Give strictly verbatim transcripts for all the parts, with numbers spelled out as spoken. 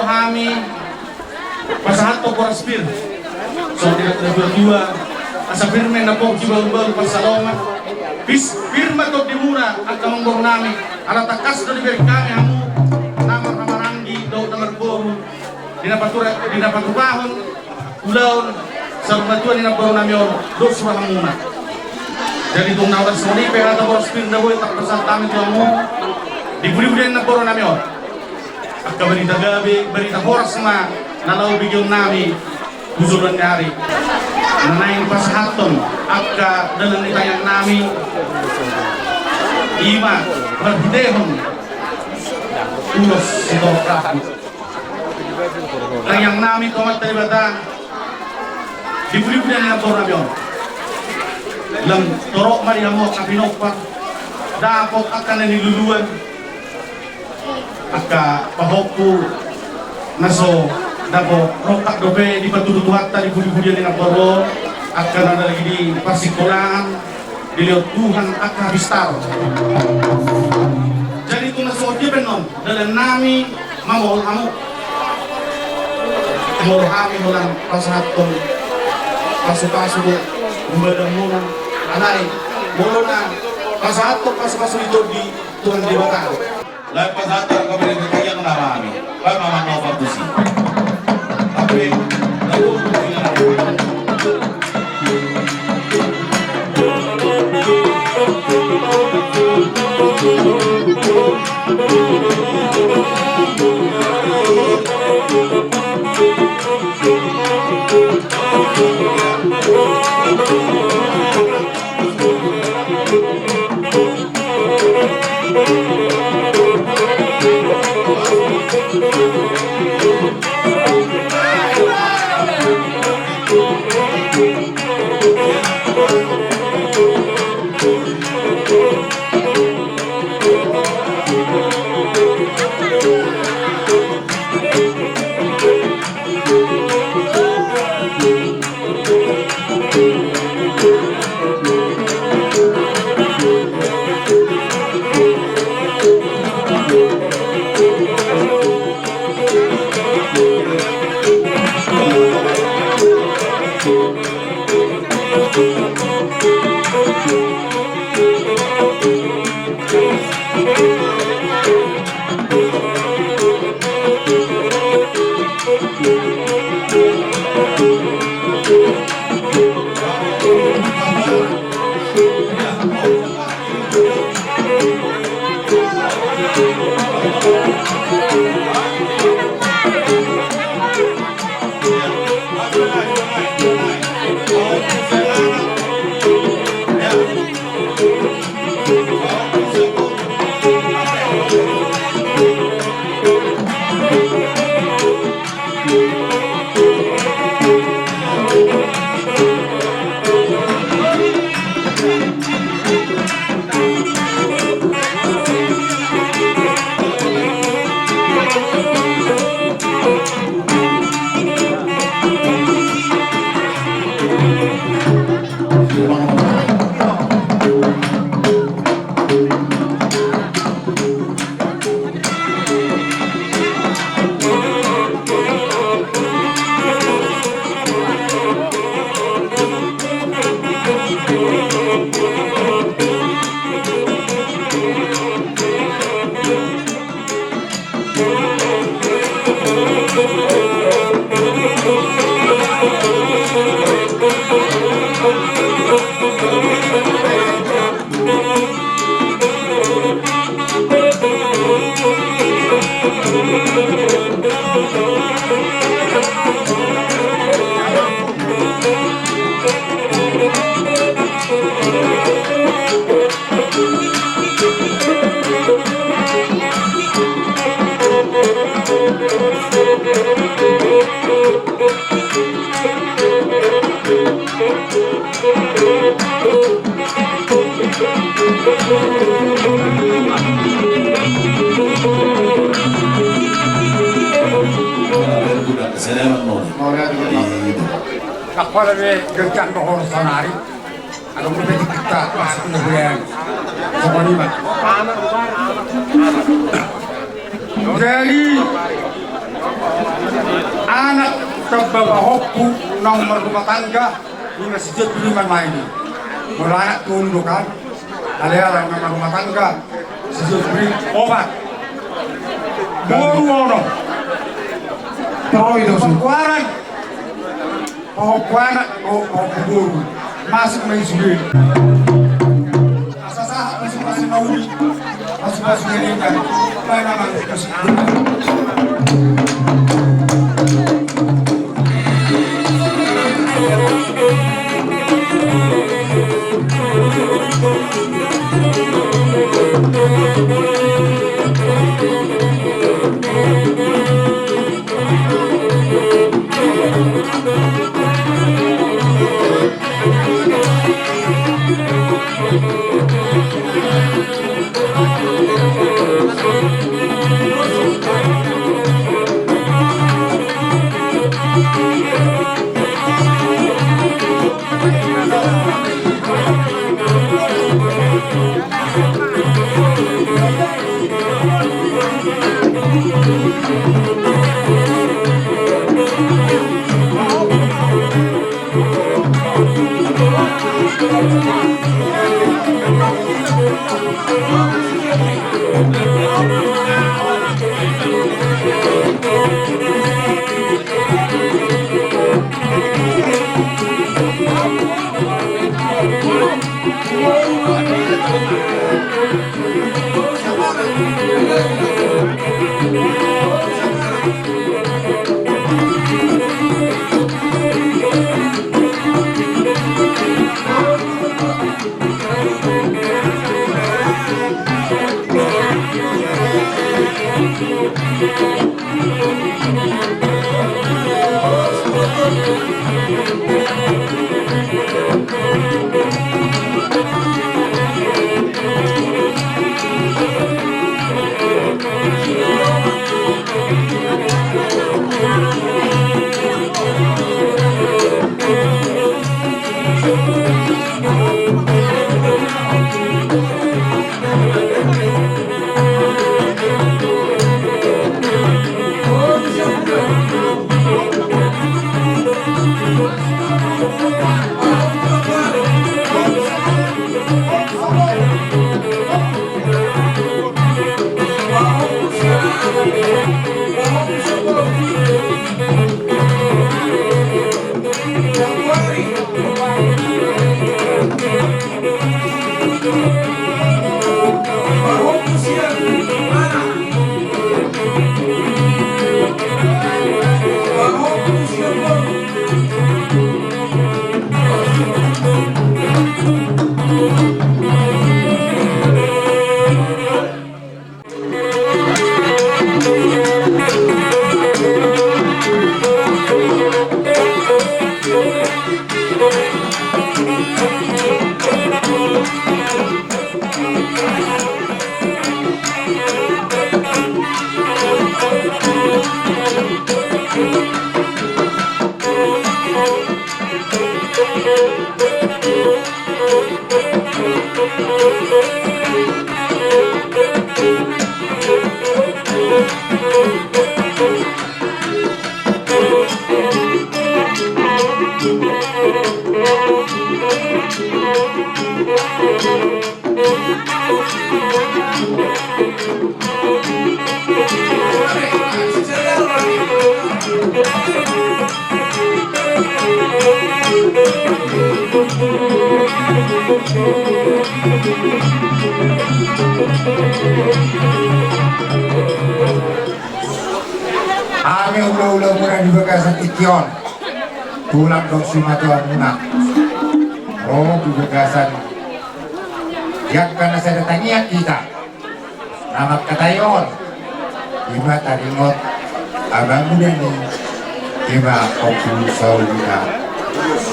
Hami pasahathon horas pir songon na tua-tua, asa pir ma na pongki balu-balu pansalongan. Pir ma tondimuna angka amangboru nami, ala tangkas do dibereng hami hamu na marhahamaranggi dohot na marboru, di na patura, di na patupahon ulaon saur matua ni namboru nami on dohot suruhamuna. Jadi tung na horas songon i pe hata horas pir na boi tapasahat hami tu hamu di pudi-pudi ni namboru nami on. Angka barita gabe, barita horas ma na laho begeon nami tu joloan ni ari. Na naeng pasahathon angka dalan ni tangiang nami, i ma marhitehon ulos sitorop rambu. Tangiang nami tu Amanta Debata di pudi-pudi ni namboru nami on. Lam torop ma di hamu angka pinompar, dapot angka na niluluan, angka pahompu na so dapot rongkap dope dipatudu Tuhanta di pudi-pudi ni namboru on, angka na lagi di parsikolaan, dilehon Tuhan angka pistar. Jadi tung na songon dia pe annon dalan nami mamohol hamu. Molo hami holan pasahathon pasu-pasu do, umbadan muna, alai molo na pasahathon pasu-pasu i tondi Tuhan Debata do. Lae pasahathon angka barita tangiang nama hami. Baen ma manuhor tusi. Tapi na Kepala be gerkan dohor sonari. Adong dope di kita pas na bulan. Songon i ma. Jadi Kan bapa ompu naung marrumah tangga, ima si Jebri ma i. Molo anak tolu do kan. Alai ala naung marrumah tangga, si Jebri opat. Boru onom. Toroi do su. Pahokuaran. Pahoku anak, o, pahoku boru. Masuk ma i sude. Asa sahat masuk-masuk na uli. Masuk-masuk na uli. Baen amang, masuk. Hami hulahula muna di bagasan tingki on, tulang dohot simatuamuna, ro di bagasan angka na sada tangiang hita. Na mangkatai on, ima taringot amangmuna i, ima Ompu Saulina,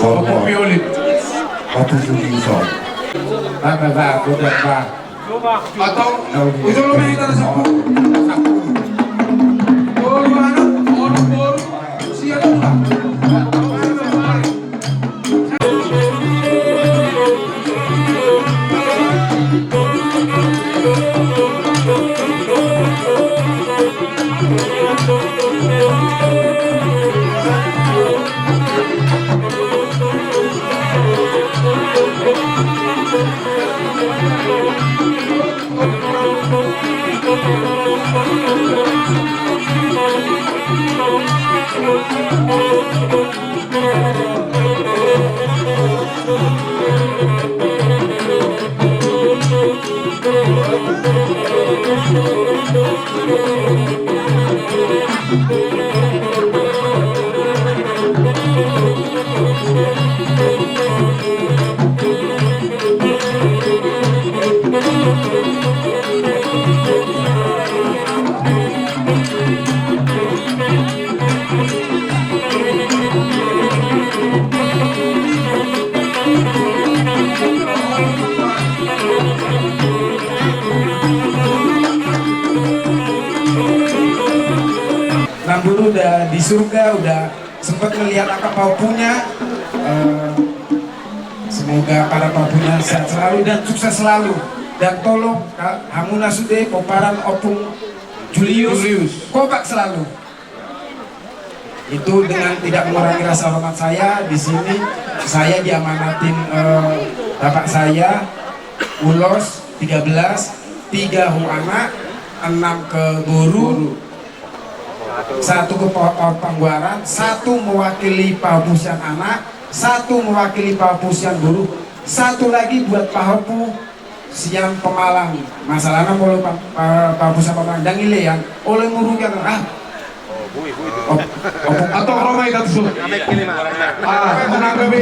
Ompu Piolin, Ompu Suliuson. Baba, ba, godang ba. Atau ujolo ma hita na sampulu. Tolu anak, onom boru, sia tulang. Namburu udah di surga, udah sempat ngelihat angka pahompunya. Eh, semoga para pahompunya sehat selalu dan sukses selalu. Dan tolong, Kak, hamuna sude pomparan Ompung Julius, Julius, kompak selalu. Itu dengan tidak mengurangi rasa hormat saya, di sini saya diamanatin, eh, bapak saya, ulos tiga belas, tiga hu anak, enam ke boru, satu ke pa-, pa-, panggoaran, satu mewakili pahompu sian anak, satu mewakili pahompu sian boru, satu lagi buat pahompu sian Pemalang. Masalahna molo pa-, pa-, pahompu sian Pemalang ndang dilean, olo murugi an, ah. Oh, oh, atau orang lain satu. Ah, menanggapi.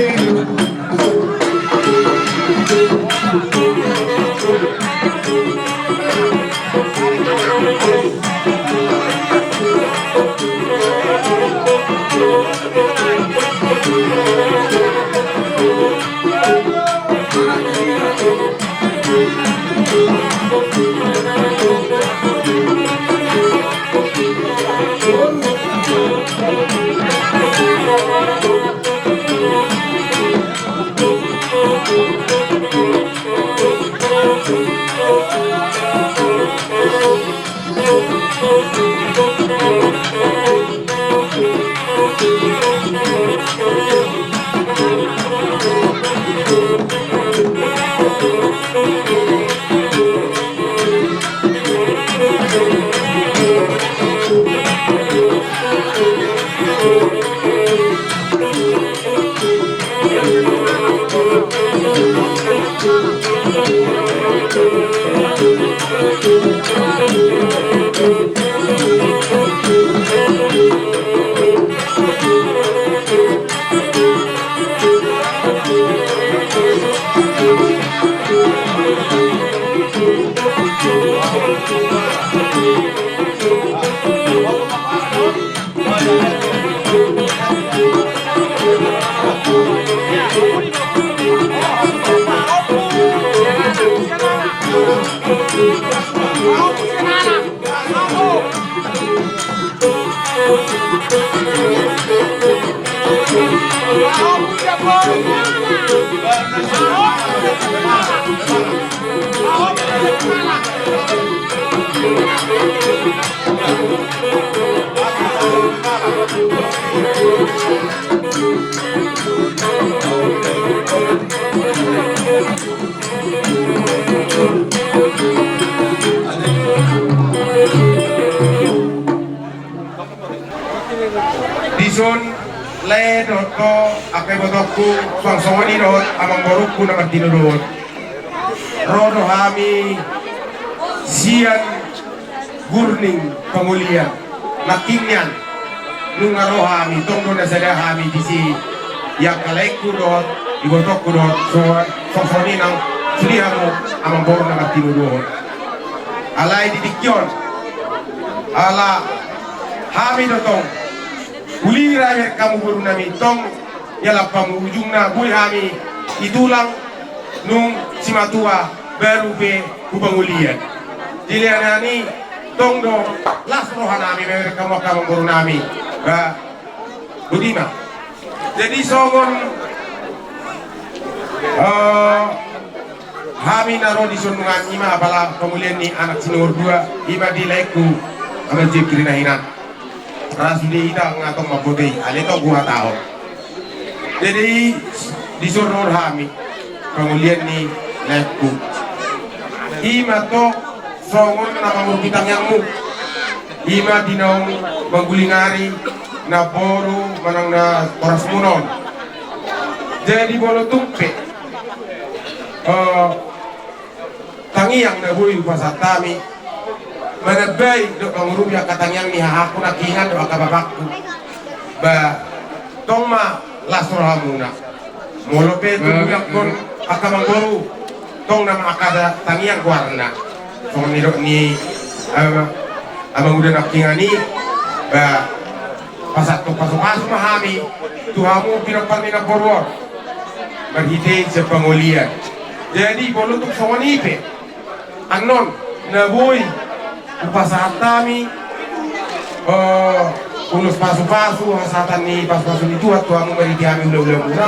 Dison lae dohot ho angka ibotongku, suang songon i dohot amangborungku na martinodohon. Ro do hami sian Gurning Pangolian. Nangkin nian nunga ro hami, tong do na sada hami disi, i angka laengku dohot ibotongku dohot so-, songon i nang sude hamu amangboru na martinodohon. Alai di tingki on, ala hami do tong, uli ra hamu borunami, tong ia lam hamu ujungna boi hami i tulang nung simatua baru pe hu Pangolian. Di lehonani tong do las rohanami mamereng hamu angka amangborunami. Ba, boti ma. Jadi songon, eh, hami na ro dison nunga, i ma apala pangolian ni anak si nomor dua, i ma di laengku Ama Jekri na hinan. Ra sude hita nga tong mamboto i, alai tong huhatahon. Jadi dison ro hami pangolian ni laengku. I ma tong songon na mangurpi tangiangmu. I ma di naung manggulingari Namboru manang na horasmuna on. Jadi molo tung pe, eh, tangiang na boi hupasahat hami manambai dohot mangurupi angka tangiang ni hahaangku nangkiningan dohot angka bapakku, ba tong ma las rohamuna. Molo pe tumulak on angka amangboru, tong nama angka tangiang goarna. Songon nidok ni, eh, amanguda nangkiningan i, ba pasahat pasupasu ma hami tu hamu pinompar ni namboru on marhite sian pangolian. Jadi molo tung songon i pe, annon na boi hupasahat hami, eh, ulos pasupasu, hasahatan ni pasupasu ni Tuhan tu hamu marhite hami hulahulamuna.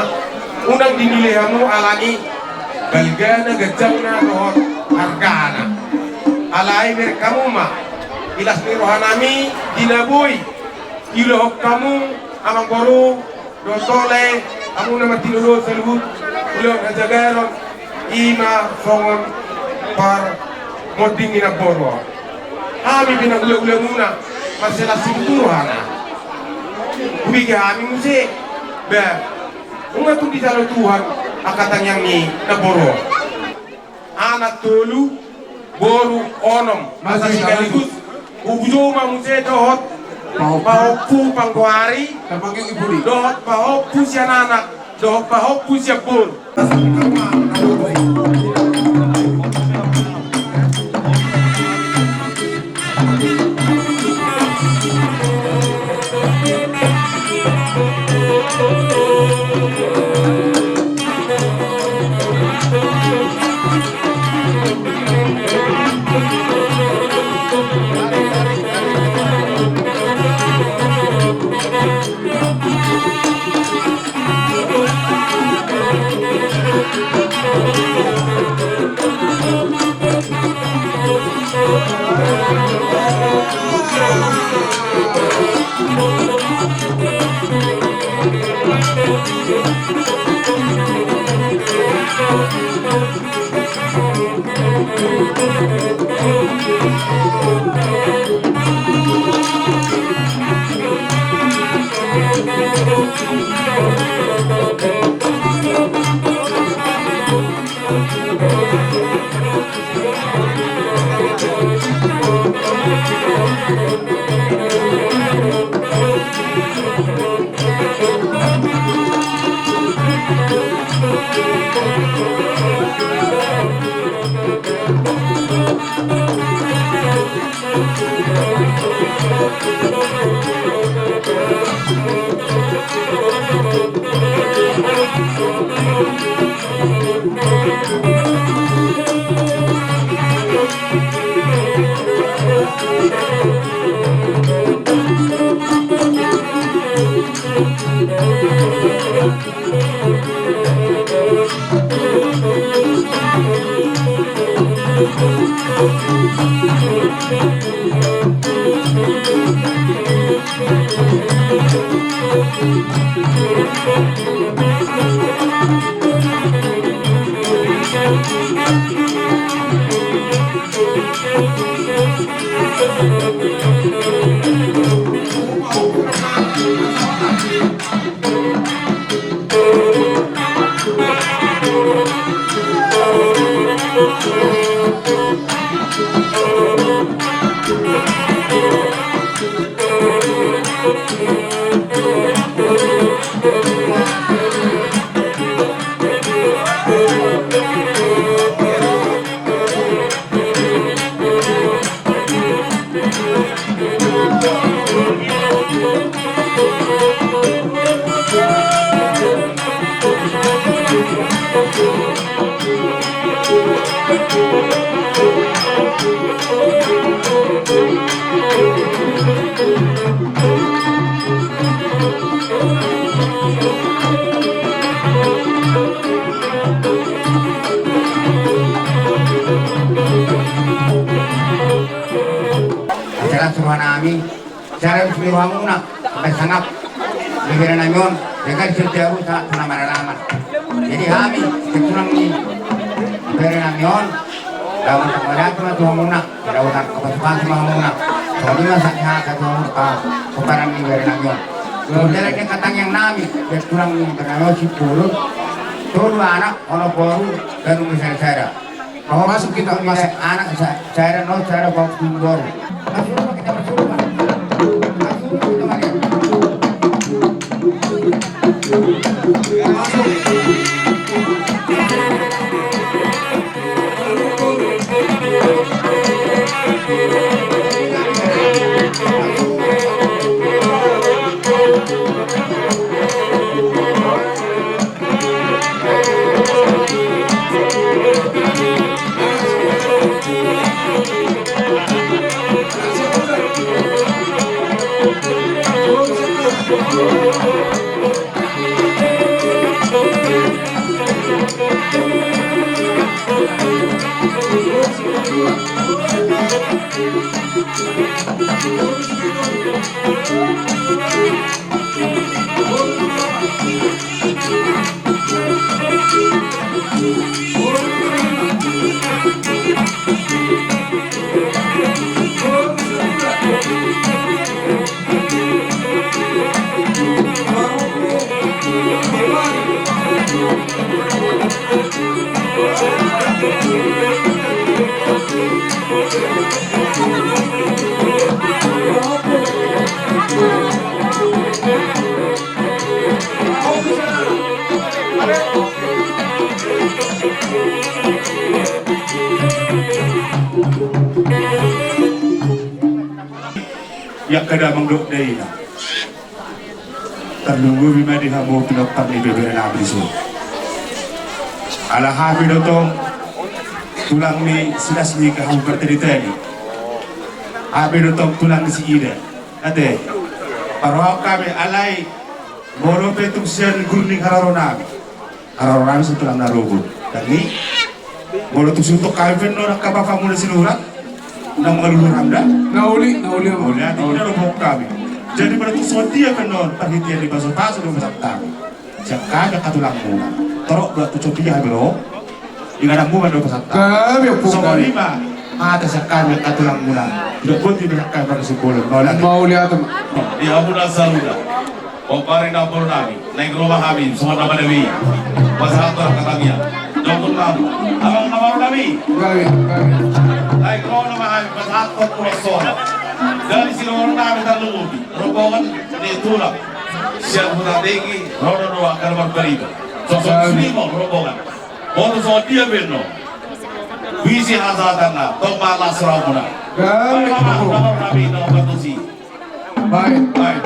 Unang dinilai hamu alani balgana, ganjangna dohot argana. Alai bereng hamu ma i las ni rohanami di na boi diulahon hamu, amangboru dohot ale, hamu na martinolon saluhut ulaon hajagaron, i ma songon parmonding ni namboru on. Hami pe na hulahulamuna, mansai las situtu rohana. Hubege hami muse, ba nunga tung dijalo Tuhan angka tangiang ni namboru on. Anak tolu, boru onom. Asa sekaligus hujou ma muse dohot pahompu, pahompu panggoari, dohot pahompu sian anak, dohot pahompu sian boru. Asa las rohanami, sada dos ni rohamuna, sampe sangap ni berenami on, jaga di setiap usaha tu na maralaman. Jadi hami, keturunan ni berenami on, lawan tak melihat cuma tu hamuna, tidak usah kapasupasu ma hamuna. Songon i ma sahat tu hamuna, ah, keturunan ni berenami on. Gabe. Jadi dia kata yang nami, dia tulang yang pernah si purut. Tolu anak, ono boru, dan umur sada-sada. Masuk kita, masuk. Anak sa-, sada, no, sada, boru. Masuk, kita masuk, Pak. Masuk, kita masuk. Ia kada mangdok daina. Tarlumobi ma di hamu pinompar ni beberenami dison. Ala hami do tong tulang ni silas ni hamu parteniteni. Hami do tong tulang ni siida. Ate, parrohahon hami alai molo pe tung sian gurning hararonami. Hararonami sian tulang na ruhut. Dang i, molo tung sihuthon hami pe annon angka bapakmuna Sinurat, na mangaluluhon hami da. Na uli, na uli. Uli, ate, na uli. Ina do bohong hami. Jadi molo tung songon dia pe annon parhitean ni pasupasu do pasahat hami. Sian hami angka tulangmuna. Torop do tung songon dia hami ro. Inganan muna do pasahat hami. Songon i ma hata sian hami angka tulangmuna. Didok boti do sian hami parsimbolon. Mauliate ma. Di hamuna saluhutna. Pomparan ni namboru nami, naeng ro ma hami songon na manabi. Pasahathon angka tangiang. Dongkon ma hamu. Amang namboru nami. Gabe, gabe. Naeng ro ma hami pasahathon ulos soara. Dari sidohonon nami tarlumobi rombongan ni tulang sian Huta Tinggi, ro do angka na marbarita. Songon i ma rombongan. Boto songon dia pe annon. Bisi hasahatanna, tong ma las rohamuna. Gabe. Amang namboru nami, na martusi. Baik, baik.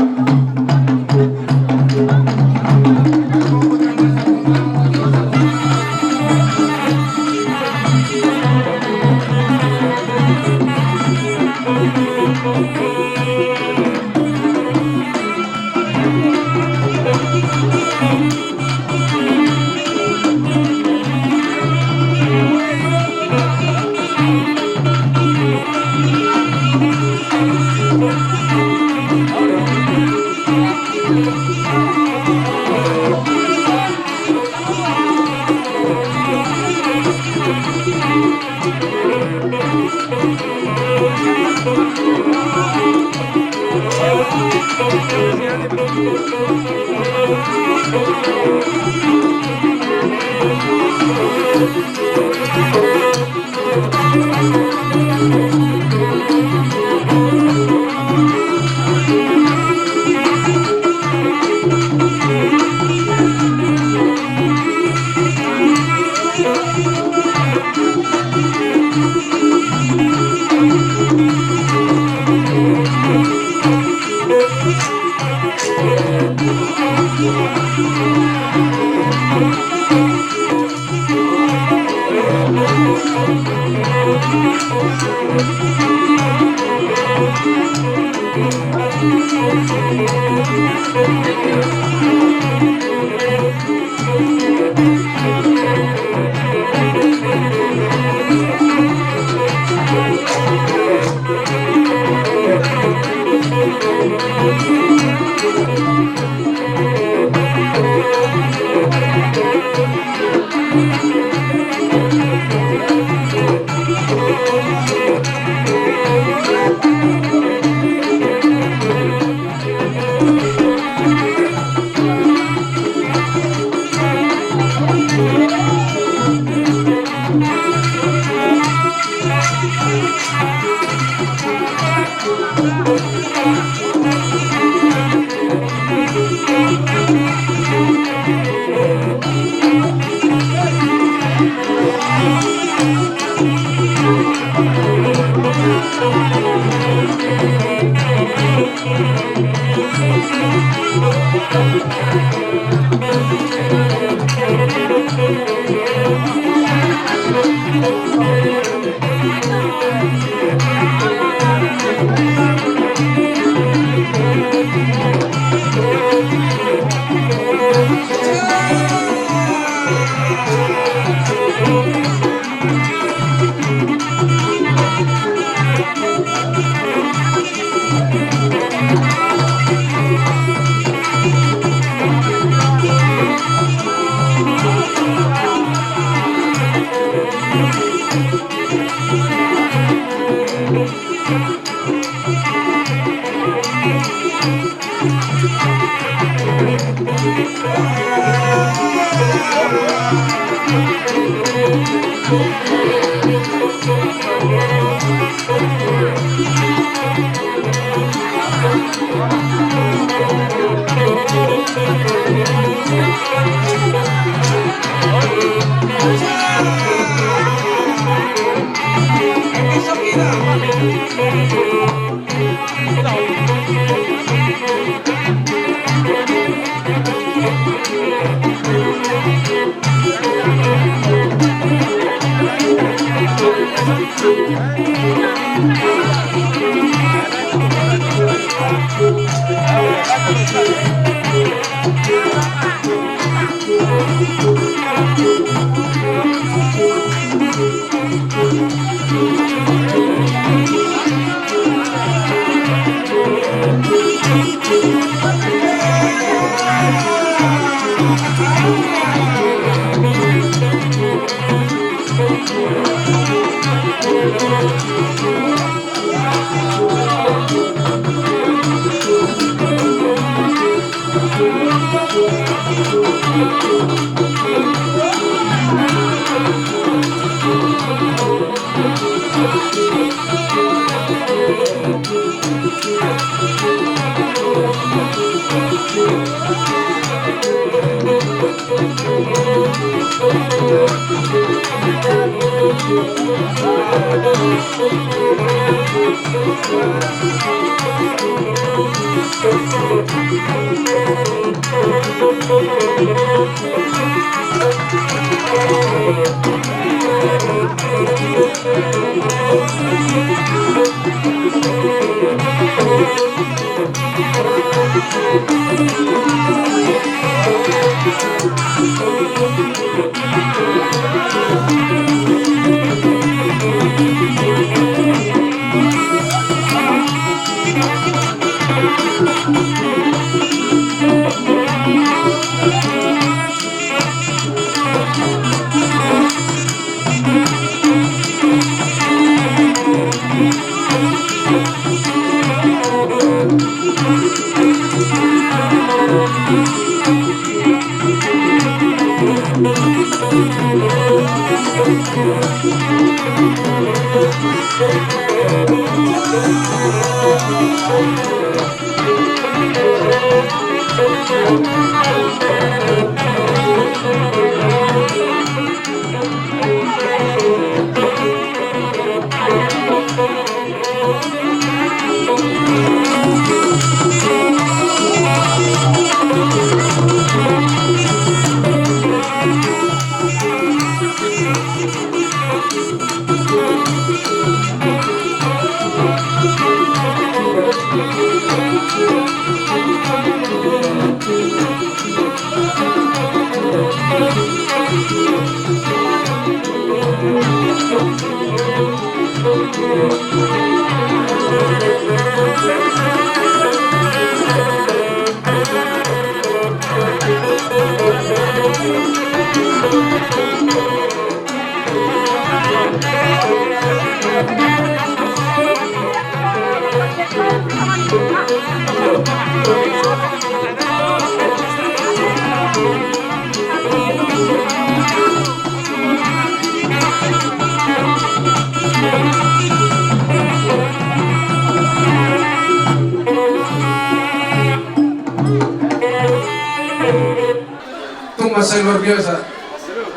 Tung mansai luar biasa.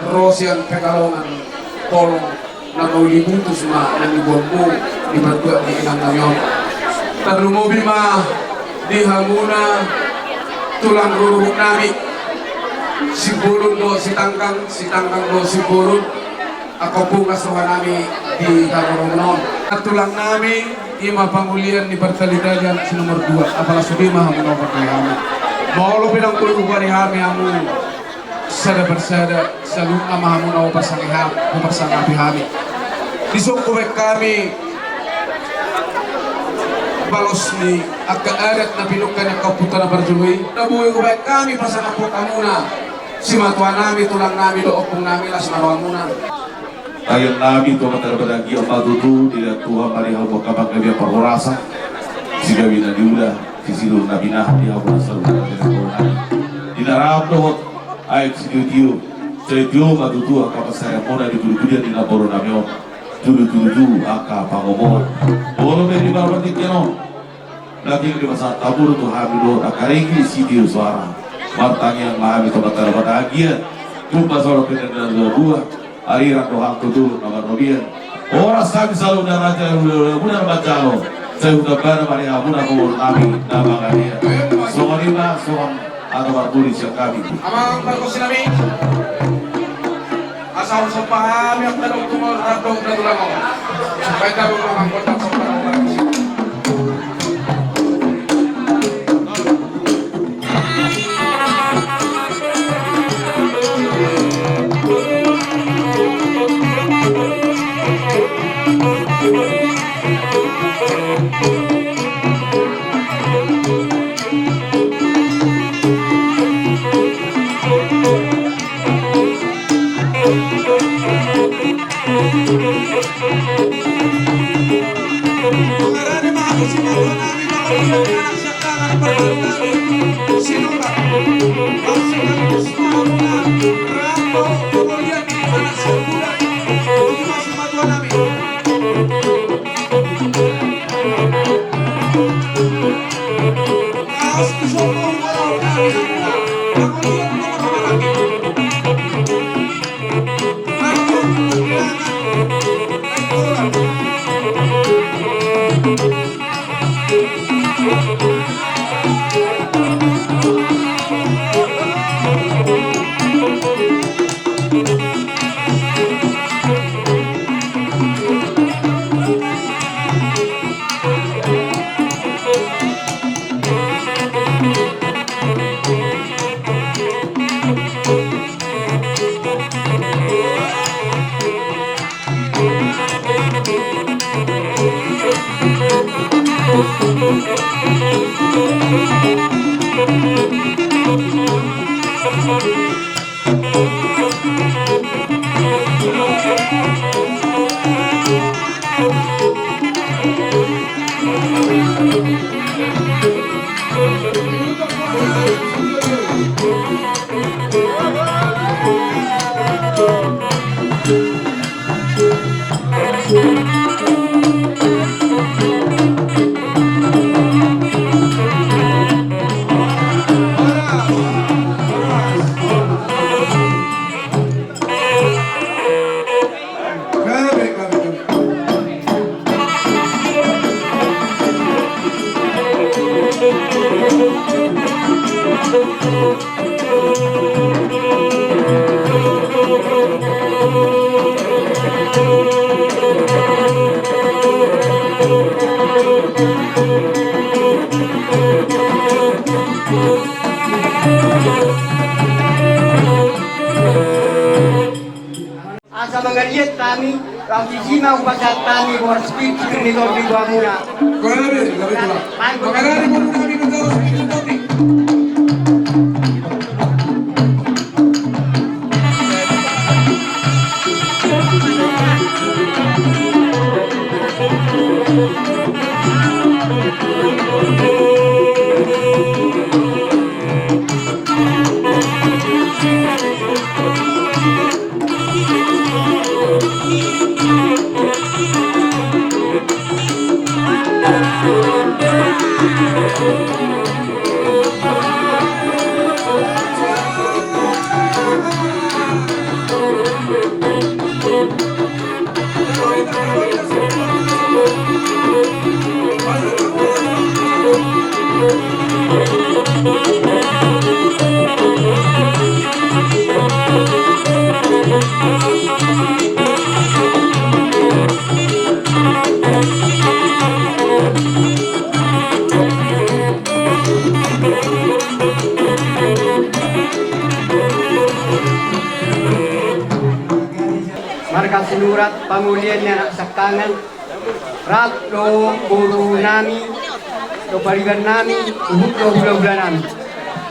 Ro sian Pekalongan, tolong na mauli putus ma na niboanmu di bantuan ni inang nami on. Tarlumobi ma di hamuna Tulang ruhut nami, Simbolon dohot Sitanggang, Sitanggang dohot Simbolon, angka pungkas roha nami di tano on. Tulang nami, i ma pangulian ni partali-tali anak si nomor dua, apala sude ma hamu na huparsangapi hami. Molo pe ndang boi huparsangapi hami hamu sada parsada, saluhutna ma hamu na huparsangapi hami. Dison hubaen hami balos ni angka adat na pinungka ni angka ompunta na parjolo i. Na boi hubaen hami pasangaphon hamuna simatua nami, tulang nami dohot ompung nami, las ma rohamuna. Tangiang nami tu Amanta Debata, anggiat ma tutu dilehon Tuhan ma di hamu angka panggabean parhorasan, sigabe na niula, sisiru na binahen di hamu na saluhutna. Di na rap dohot aek sitio-tio, sai tio ma tutu angka pansarianmuna di pudi-pudian ni namboru nami on, tudu-tudu tu angka pangomoan. Molo pe di partingkian on, na tinggal di masa tabur tu hami dohot angka regi sitio soara. Martangiang ma hami tu Amanta Debata, anggiat tumpak saur matua, pinangido na dua, arirang do hami tu dolok na marrobean. Horas hami saluhutna, raja hulahula muna na manjalo, sai hutamba ma di hamuna boru nami na mangalean. Songon i ma songon hata parpudi sian hami. Amang pargonsi nami, asa hupasahat hami angka dongan tulang, rap dohot na tulang on. Baen damang ma gondang somba na hombar. Asa mangaliat hami, laos disi ma hupasahat hami boras pir sinuhun ni tondi tu hamuna. Mangarani boru nami manjalo sinuhun ni tondi. Sinurat pamolian ni anak sangkangan, rap do boru nami, do pariban nami, huhut do hulahula nami.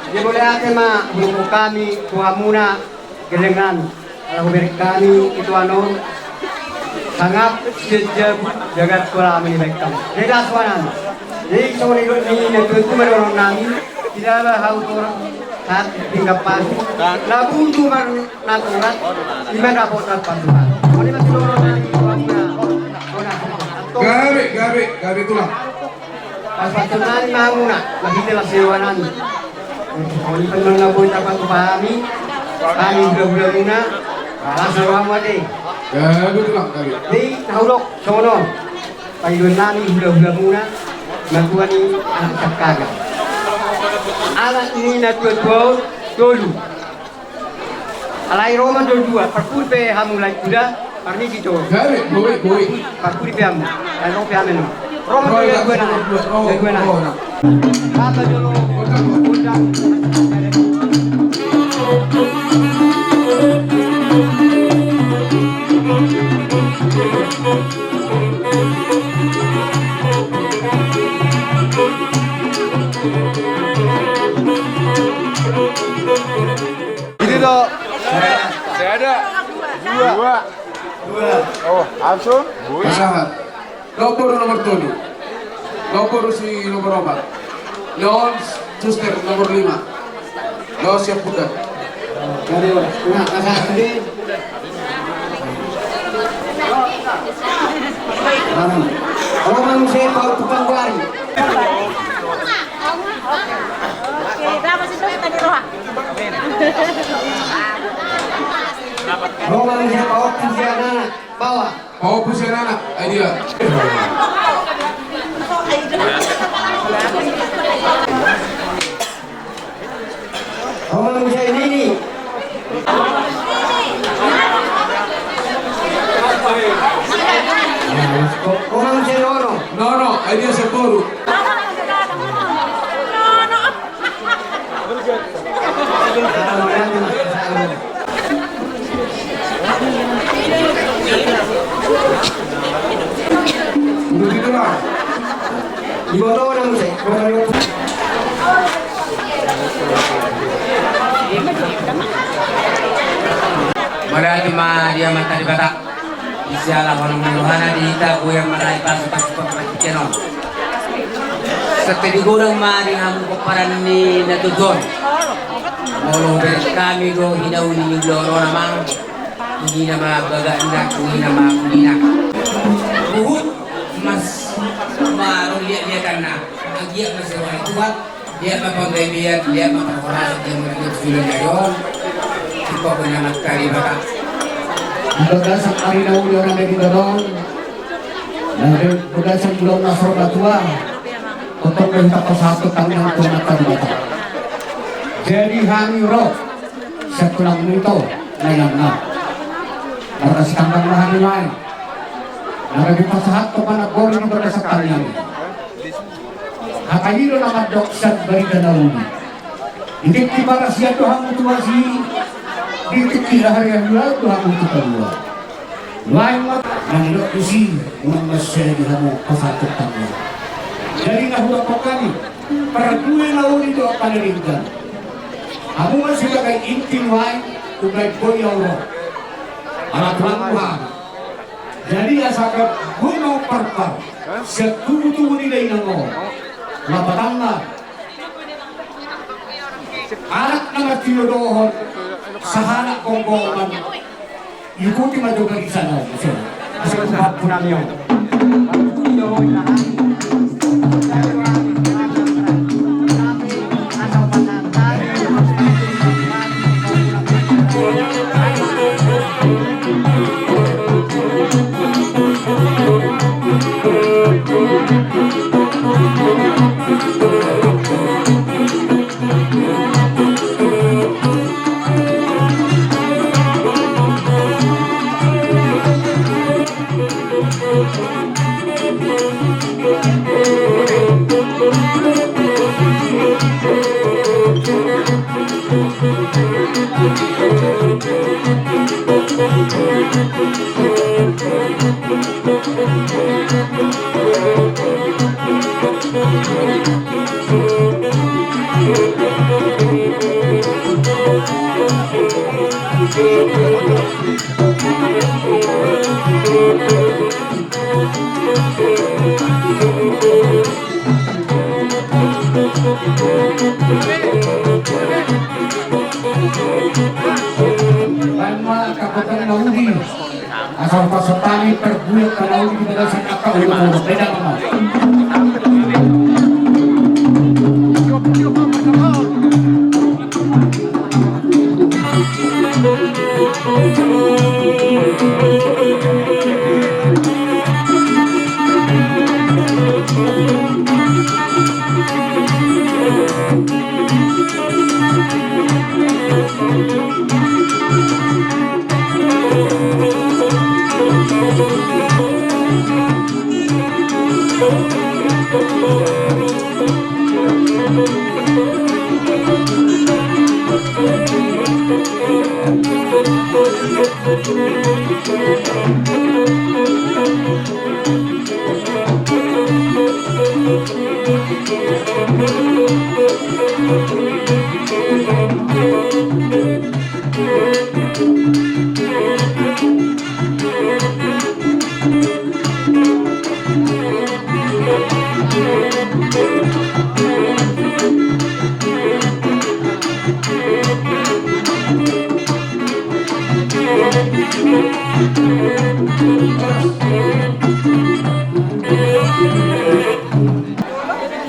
Jadi mauliate ma hudokhon hami tu hamuna, gelleng nami. Ala hubereng hami tu anon, sangap sian jabu, jagat tu ala melibatkan. Jadi asuhan nami. Jadi songon i do ni na tuatua ma dohonon nami, tidak ada hau torang saat pinggan pasu. Labu tu mar naturat, iman dapot na pantuhan. Songon i ma tu dohonon nami. Gabe, gabe, gabe tulang. Pasu-pasu nami ma hamuna, marhite las ni roha nami. Songon i pe na boi tarpatupa hami, hami hulahula muna, las ni roha muna ate. Gabe tulang, gabe. Jadi na hudok songon on. Pangidoan nami hulahula muna, na tua ni anak sangkangan. Anak ni na tuatua on tolu. Alai ro ma dua-dua, parpudi pe hamu lae kuda, parnisi jo. Gabe, boi, boi. Parpudi pe hamu, alai ro pe hamu. Ro ma dua-dua na. Dua-dua na. Rap ma jolo. Itu do. Sada. Dua. Dua. Oh, langsung? Pasahat. Nomor, nomor tolu. Nomor si nomor opat. Leon Suster nomor lima. Leon siap budak. Jadi, nah, pasahat. Mana? Kalau manusia kau tukang kuari. Oke, berapa sih tuh tadi roha? Roman siapa waktu si anak bawah. Paupu sian anak, ai dia. Roman sian nini. Roman sian nono. Nono, ai dia sian boru. Mauliate ma di Amanta Debata. Di siala holong ni rohana di hita, boha ma na dipasu-pasu pangkatian on. Santabi godang ma di hamu pomparan ni na tuatua on. Molo hubereng hami do hinauli ni ulaon on, amang, tu hina ma bagakna, tu hina ma ulina. Huhut ma marliat-liatanna. Anggiat ma sai roha ni Tuhan. Liat ma panggabean, liat ma parhorasan, liat ma liat sudah jayon. Di pokokna Amanta Debata. Di bagasan ari na uli on, na di gadong, na di bagasan bulan na so matua, tongtong do hita pasahathon tangiang tu Amanta Debata. Jadi hami ro sian tulang ni ito na ianna. Marasi tangiang ma hami nuaeng. Na gabe pasahathon ma na boi di bagasan tangiang i. Hata i do na mandok sian barita na uli. Di tingki parasian do hamu tu asi, di tingki raharean do hamu tu palua. Lain ma na nidok disi, unang mansai di hamu pasahathon tangiang. Jadi na hudokhon hami, parbue na uli do panalinggan. Hamu ma sibagai inti nuaeng, umbaen boi au ro. Ala tulang Tuhan. Jadi asa gok ma parpar sian tubutubu ni dainang on. Lapatanna, anak na martinodohon, sahalak gomgoman. Ikuti ma jo barisan on. Asa gok ma parpar nami on. Baen ma angka potang na uli, asa hupasahat hami pargulat na uli di bagasan angka uli na uli. Beda ma.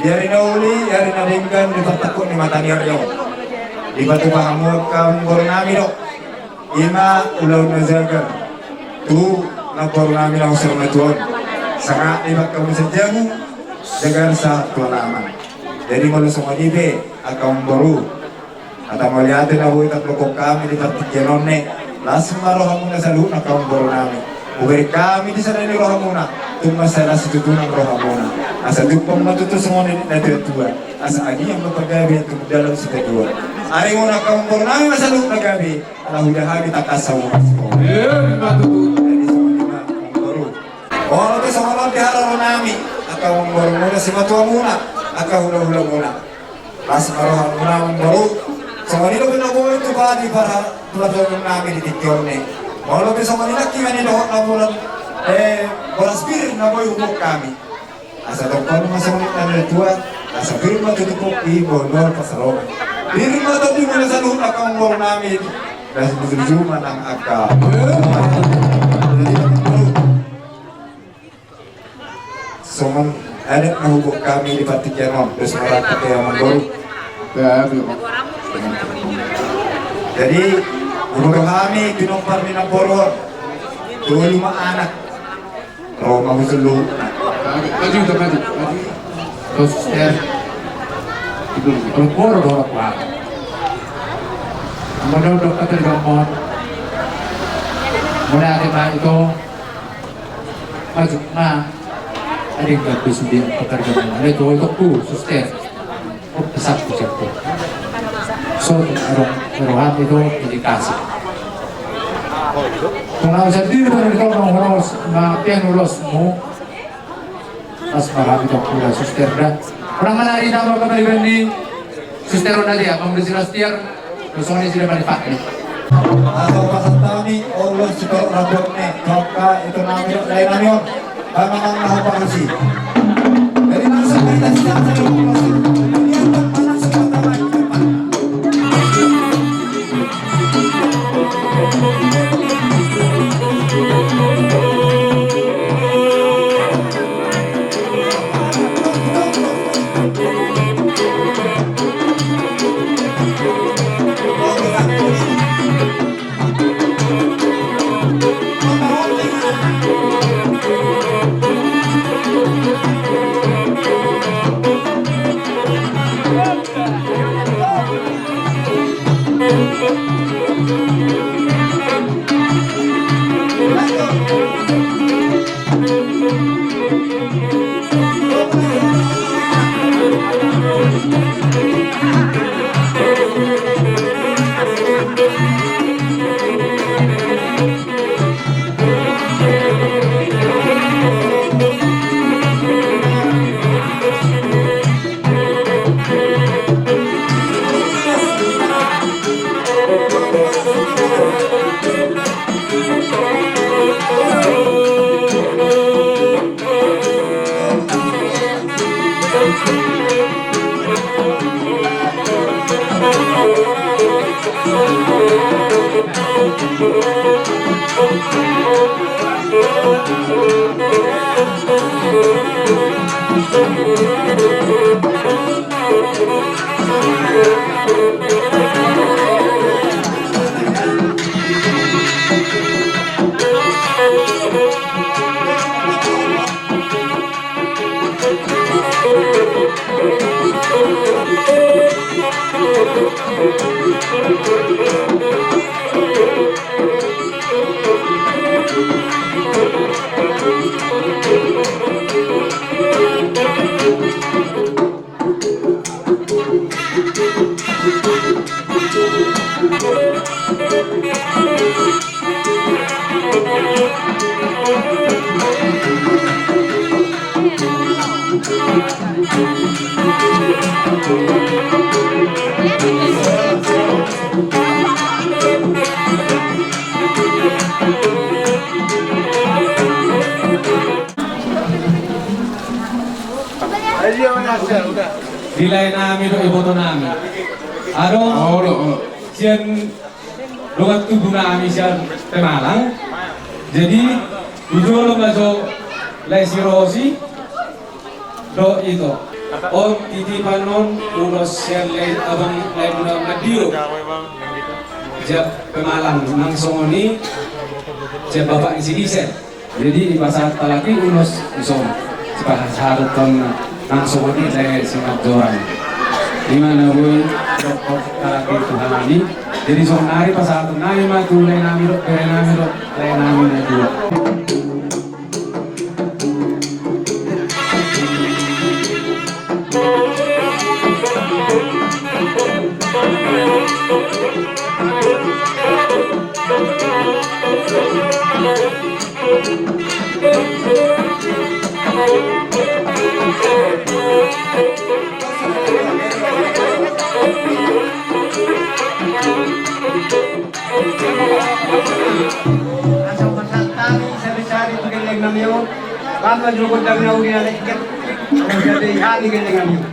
Di ari na uli, di ari na denggan, di partungkot ni mata ni ari on, dipatupa hamu angka boru nami do. Ima ulaon na jagar tu namboru nami na husor na tuaon. Sanga dibahen hamu sian jabu, jagar sahat tu alaman. Jadi molo songon i pe angka namboru, hata mauliate na boi tardok hami di partingkian on, las ma rohamuna saluhutna angka namboru nami. Hubereng hami di sada ni rohamuna, tung mansai las situtu nang rohamuna. Asa tumpak ma tutu songon nidok ni natuatua, asa agian ma pagabe tumundalhon sitadoan. Arimuna angka namboru nami ma saluhutna gabe. Ala huida hami tangkas hamu masipaon. Ima tutu. Jadi songon i ma namboru. Molo pe songon on di haroro nami angka namborumuna, simatuamuna, angka hulahulamuna, las ma rohamuna namboru. Songon i dope na boi tupa di para, para tulang nami di tingki on. Molo pe songon i nangkin na nidohot na boras, eh, boras pir na boi huboan hami. Asa tongtong ma songon i nidok ni natuatua, asa pir ma tutu pongki, bohal-bohal pansalongan. Pir ma tondimuna saluhutna angka namboru nami. Las ma tutu nang angka. Songon adat na huboan hami di partingkian on, dos ma rangkap i amangboru. Jadi, umur hami pinompar ni namboru on, tolu ma anak. Ro ma husulu. Maju, maju, maju. Terus, eh. Itu, kalau boru, boru, boru. Molo dok kata di bangkon. Molo ate ma ito. Maju, ma. Ada yang bagus di pekerjaan. Ada itu, itu, suster. Pesan ku siap tu. So, ro, roham itu dedikasi. Pengawasan diri pada di kau mau ulos, ma pian ulosmu. Pas paham itu kuda suster dah. Orang mana hari nama kembali bandi suster on tadi ya, Bang Desi Lastiar. Terus ini sudah balik pakai. Atau pasal tani, Allah sudah rabot nih. Maka itu namanya lain on. Bang, bang, bang, bang, bang, bang. Jadi langsung kita siap, siap, siap. Ini yang tak pernah sempat tamat. Di lae nami dohot iboto nami. Adong sian dongan tubu nami sian Pemalang. Jadi di jolo ma jo lae si Rosi dohot ito. On titipan on ulos sian lae abang, lae muna Mandio sian Pemalang, nang songon i sian bapak ni si Gisel. Jadi dipasahat halak i ulos dison, dipasahat on nang songon i lae si Manjorang. Ima na boi dohot halak i tu hami. Jadi sonari pasahaton nami ma tu lae nami dohot bere nami dohot lae nami na dua. Asa pasahat hami sabe-sabe tu gelleng nami on. Bahen ma jo gondang na uli na lengket. Asa sabe hami gelleng nami on.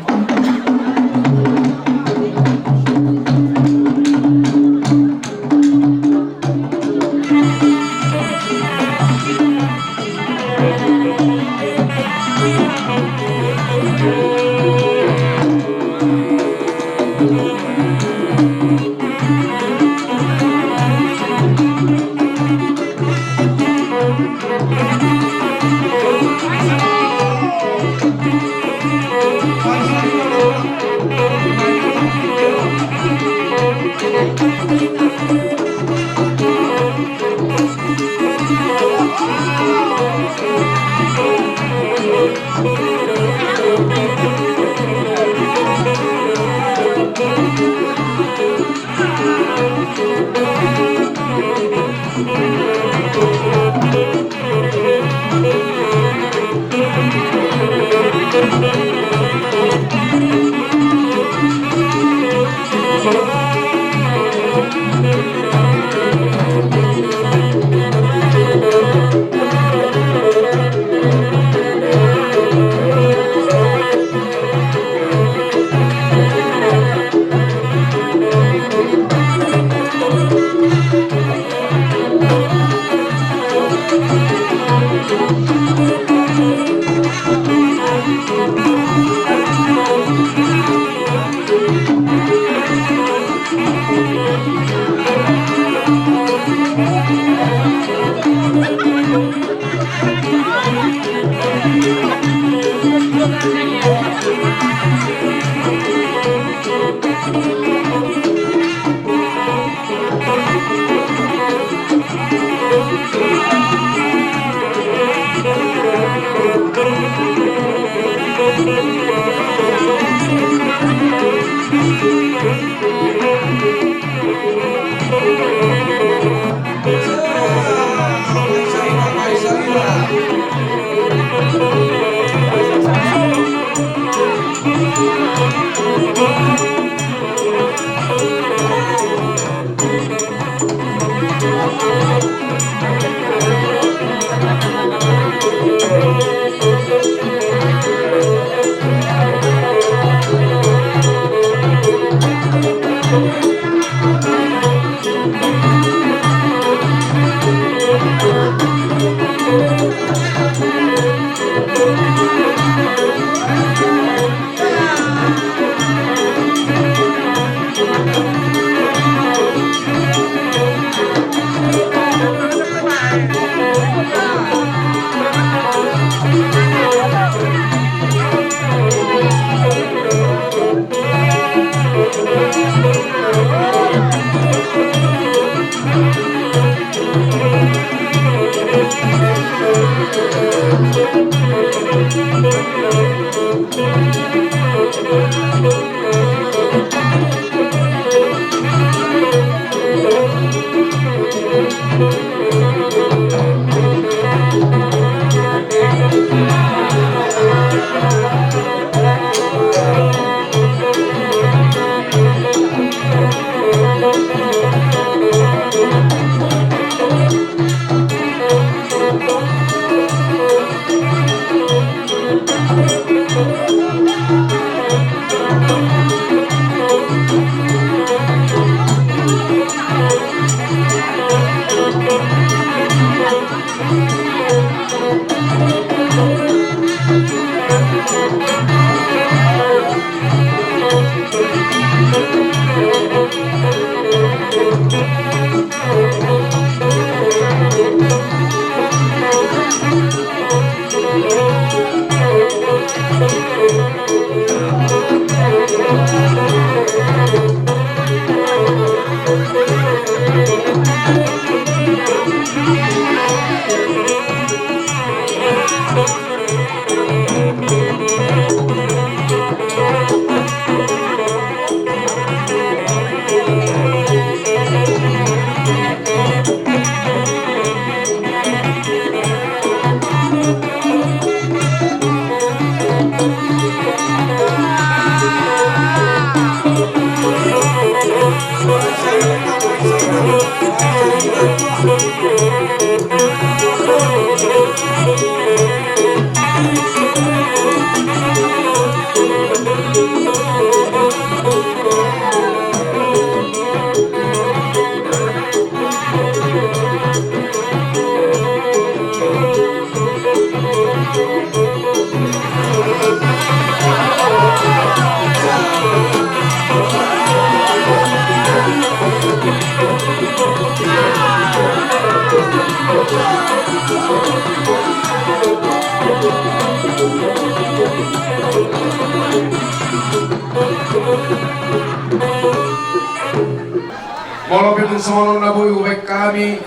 Molo pe tung songon on na boi hubaen hami,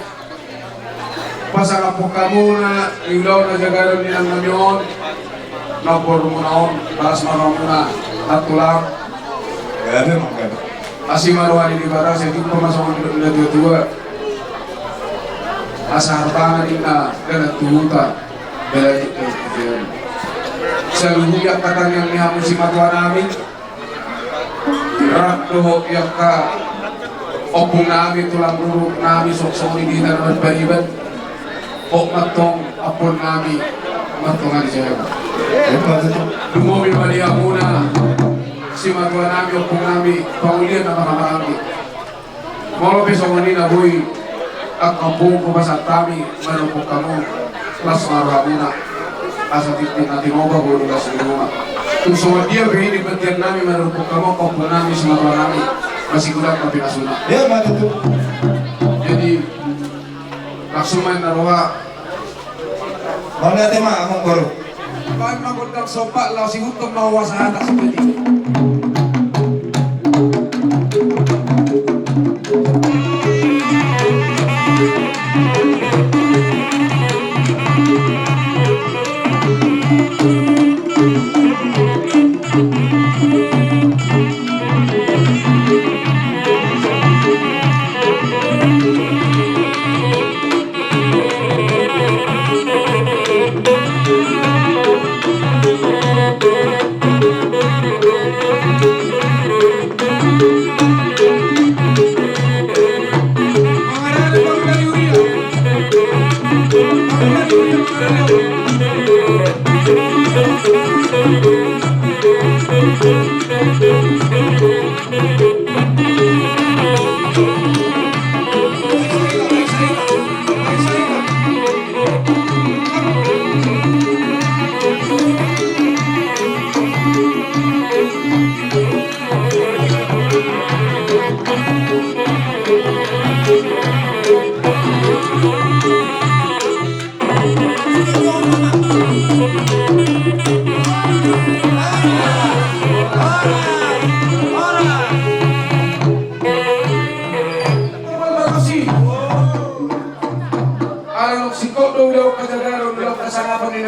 pasangaphon hamu na di ulaon na jagalan ni inang nami on, na borumuna on, las ma rohamuna, na tulang. Gabe ma gabe. Asi ma roha ni Debata, sai jumpa ma songon nidok ni natuatua. Asa harbangan inna dalan tu huta, balajuk tu huta. Saluhut angka tangiang ni hamu simatuanami. Rap dohot di angka ompung nami, tulang ruru nami, songon i di hita na marpariban. Hot ma antong ampon nami, ma antong adi jabu. Lumobi ma di hamuna, simatua nami, ompung nami, pangulian na marhahamaranggi. Molo pe songon i na boi, angka ompung, hupasahat hami, marumpok hamu, las ma rohamuna, asa tintin na tinopa, bolu las ni ruma. Tung songon dia pe i di pantian nami, marumpok hamu, ompung nami, simatua nami, masih kurang tapi nasuna. Ia, ma tutu. Jadi, langsung ma inna roha. Mauliate ma, amang boru. Baen ma gondang somba, laos ihuthon ma huaso hata sipeti.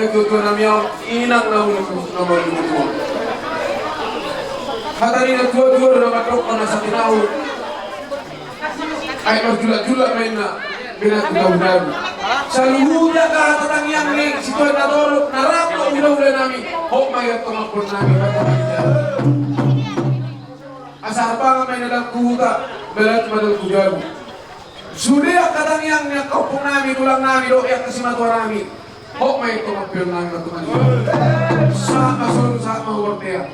Tuatua nami on, inang na muli, na muli tuatua. Hata ni na tuatua do na mandok on asa tinahu. Ai marjulak-julak ma inna, bena tu tahu daru. Saluhutna angka hata tangiang ni situan na torop, na rap ma hulahula nami, hot ma i antong ampun nami. Asa hapangan ma inna dalan tu huta, balat ma dalan tu jabu. Sude angka tangiang ni angka ompung nami, tulang nami, dohot angka simatua nami. Hot ma i antong ampeon nami, ma Tuhan. Sahat ma solu, sahat ma hubortean.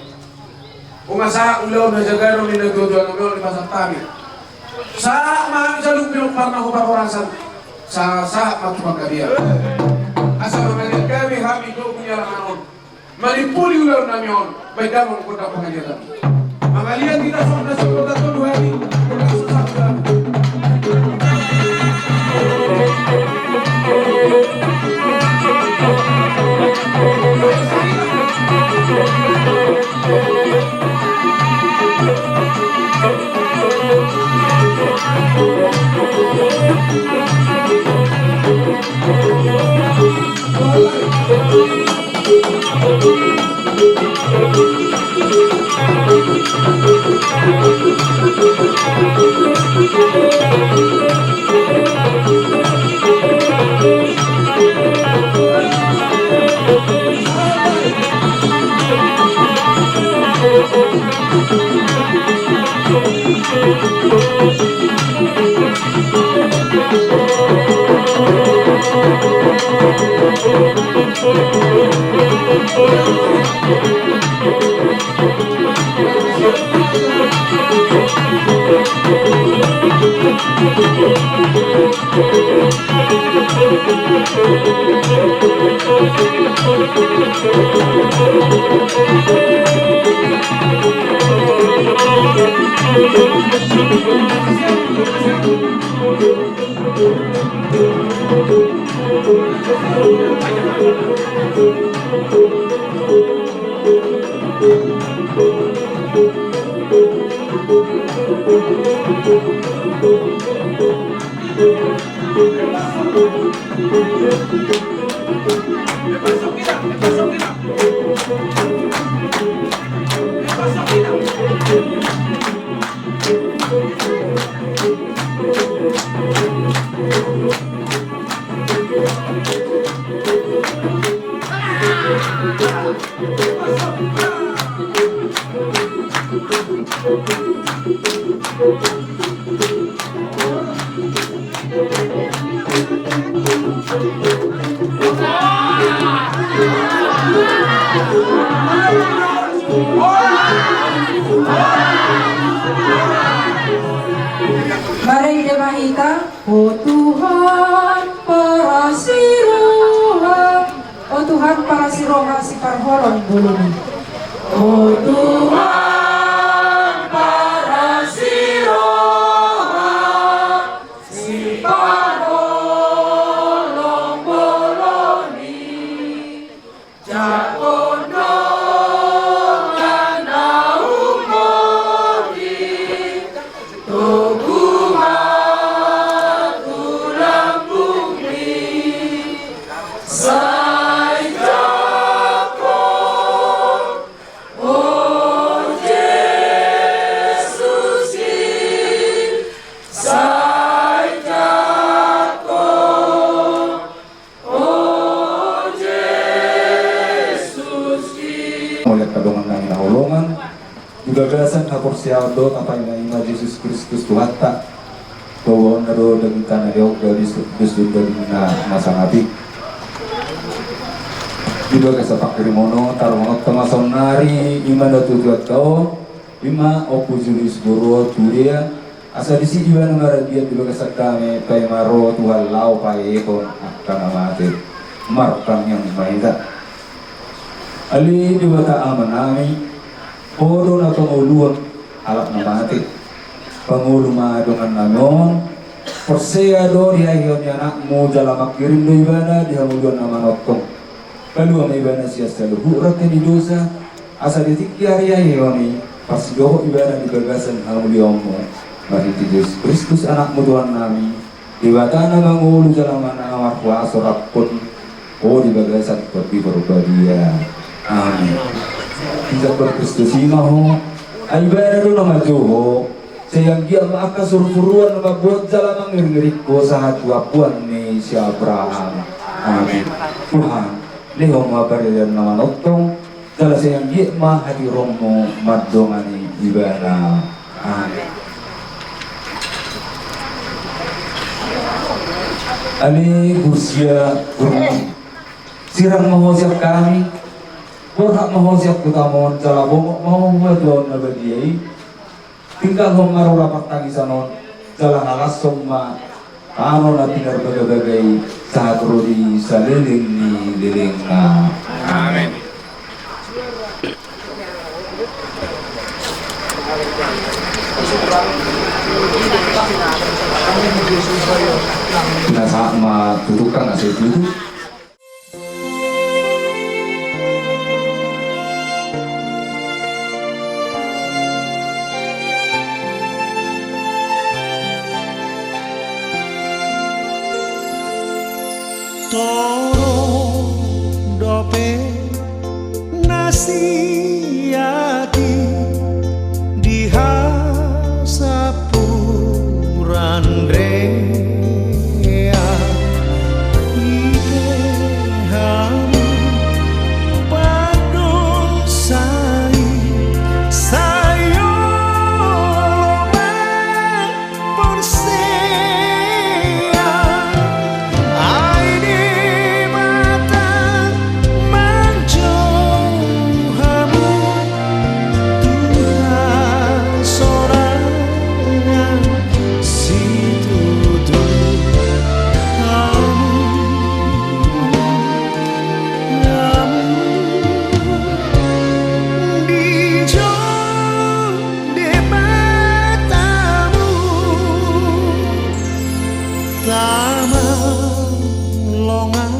Unga sahat ulaon na jagar on ni na tuatua nami on di pasahat hami. Sahat ma hami saluhut pinompar na hu parhorasan. Sa-, sahat ma tu panggabean. Asa mangaliat gabe hami dohot ni alaman on. Manimpuli ulaon nami on, baen damang gondang pangaliatan. Mangaliat hita songon na sihol tolu hali, gondang sahat ulaon. Marende ma hita. O Tuhan parasi roha, o Tuhan parasi roha siparholong bolon i. O Tuhan parasi roha siparholong bolon i. Jangkon dongan na humorip, togu ma tu lambungmi, sai jangkon, o Jesus i, sai jangkon. O Jesus i. Mauliate ma dongan nami na hinaholongan, di bagasan haporseaon do tapaima ima Jesus Kristus Tuhanta. Paboaonna do dagingta na dihongga, dos-, dos do dagingna na sangap i. Di bagasan panghirimon on, taruhononta ma saonnari ima na tuatua on, ima Ompu Julius Boruo Turia, asa disi ibana maranggiat di bagasan dame paima ro Tuhan laho paehehon angka na mate. Martangiang ma hita. Ale Debata Amanami, Ho do na pangoluhon halak na mate. Pangolu ma dongan nami on. Porsea do di haheheon ni anakmu jala manghirim do ibana di hangoluan na manongtong. Palua ma ibana sian saluhut rangka ni dosa, asa di tingki ari haheheon i parsidohot ibana di bagasan hamuliaonmu. Marhite Jesus Kristus anakmu Tuhan nami, Debata na mangolu jala na markuaso rap dohot Ho di bagasan Tondi Parbadia. Amin. Di jabu Kristus i ma ho. Ai Ibana do na manjou ho. Sai anggiat ma angka surusuruan na mambuat jala mangiringiring ho sahat tu ampuan ni si Abraham. Amin. Tuhan, lehon ma pardalanan na manongtong, jala sai anggiat ma hatiuronmu mandongani Ibana. Amin. Ale guru sia guru nami, sirang ma ho sian hami, borhat ma ho sian hutam on, jala bongot ma ho tu adopan na badia i. Tinggalhon ma rura partangisan on, jala halashon ma tano na pinarbagabaga i sahat ro di saleleng ni lelengna. Amin. Pinasahat ma tu tukang asa itutu. Torop dope na siat i di hasampuran dean, i pe hamu pandosai, sai olo ma porsea, ai Debata manjou hamu, Tuhan sorangan situtu. Hamu, hamu dijou Debatamu, tama longan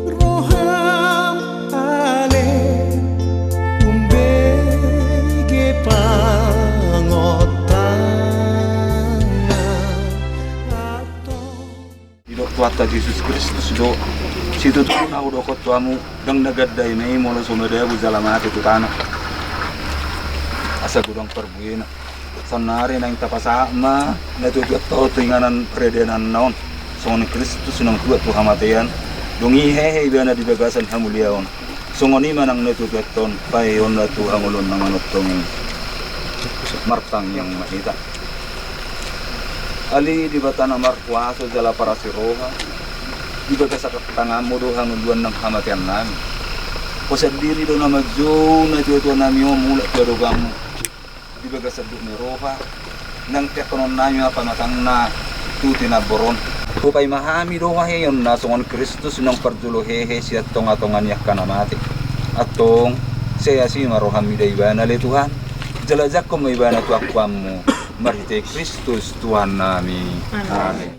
roham ale, umbege pangotangan. Didok Tuhanta Jesus Kristus do, situtu na hudok tu hamu, ndang na ganda i ma i molo so madabu jala mate tu tano, asa godang parbuena. Saonari naeng tapasahat ma na tuatua on tu inganan pardalananna on, songon Kristus naung tua tu hamatean, dung i hehe ibana di bagasan hamuliaon. Songon i ma nang na tuatua on, paheheonna tu hangoluan na manongtong i. Martangiang ma hita. Ale Debata na markuaso jala parasi roha, di bagasan tanganmu do hangoluan nang hamatean nami. Ho sandiri do na manjou na tuatua nami on mulak tu adopanmu. Di bagasan duk ni roha, nang tiangkonon nami ma pamatangna tu tinambor on. Hupaima hami do haheheonna songon Kristus naung parjolo hehe sian tongatonga ni angka na mate. Antong, sai asi ma roham mida ibana ale Tuhan. Jala jangkon ma ibana tu angkuanmu. Marhite Kristus Tuhan nami. Amin. Amin.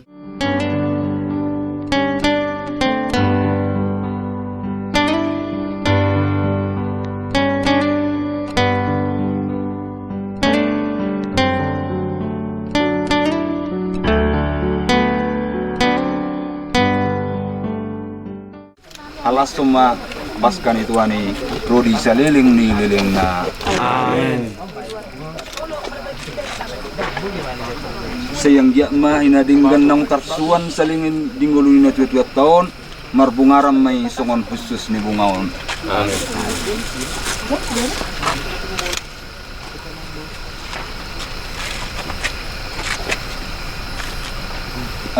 Halashon ma Paska ni Tuhan i ro di saleleng ni lelengna. Amen. Sai anggiat ma hinadenggan naung tarsuan saleleng di ngolu ni na tuatuanta on, marbungaran ma i songon hushus ni bunga on. Amen.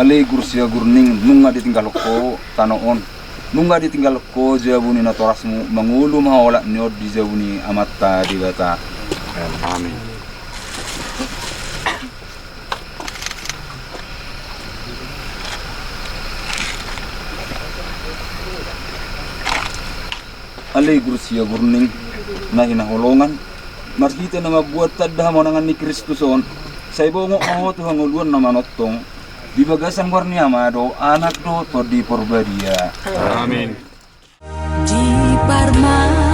Ale guru sia guru ning, nunga ditinggalhon ho tano on. Nunga ditinggalhon ho jabu ni natorasmu, mangolu ma ho olat ni on di jabu ni Amanta Debata. Amin. Ale guru sia guru ning, na hinaholongan, marhite na mambuat tanda hamonangan ni Kristus on, sai bongot ma ho tu hangoluan na manongtong, di bagasan goar ni Ama do, Anak do, Tondi Porbadia. Amin. Di parma-